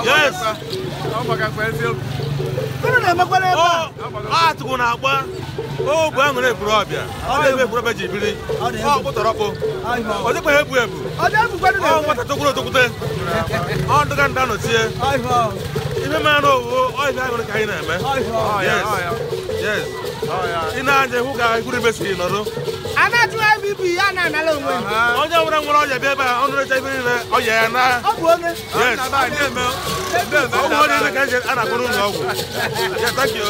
Yes. Unu na-emekwara ebe a. Ọ atụkwụ na-agba ogbe ahụ na-eburu ọbịa. Ọ na-ebe eburu ọbịa ji biri. Ọ kpụtọrọkpụ. Ọ dịkwa ebu ebu. Ọ dị ebukwara Ọ na-eme. nwata tokwuru otokwute. Ọ ndụga nda nọchie. Ife mere na owuwo ọ ife aṅụrị ka anyị na-eme. Yes. Yes. Ị na-anya hụ ka ikwuru ibe si nọrọ. A na-achụ IBB ya na-anala onwe ya. Onye ọbụla nwere ọya bịa ebe a, ọ nụrụcha ife niile ọya ya na. Ọ bụ onye. Yes. Ọgwụ ọ niile ka a na-akpọ n'ụlọ ọgwụ. Yeah, thank you.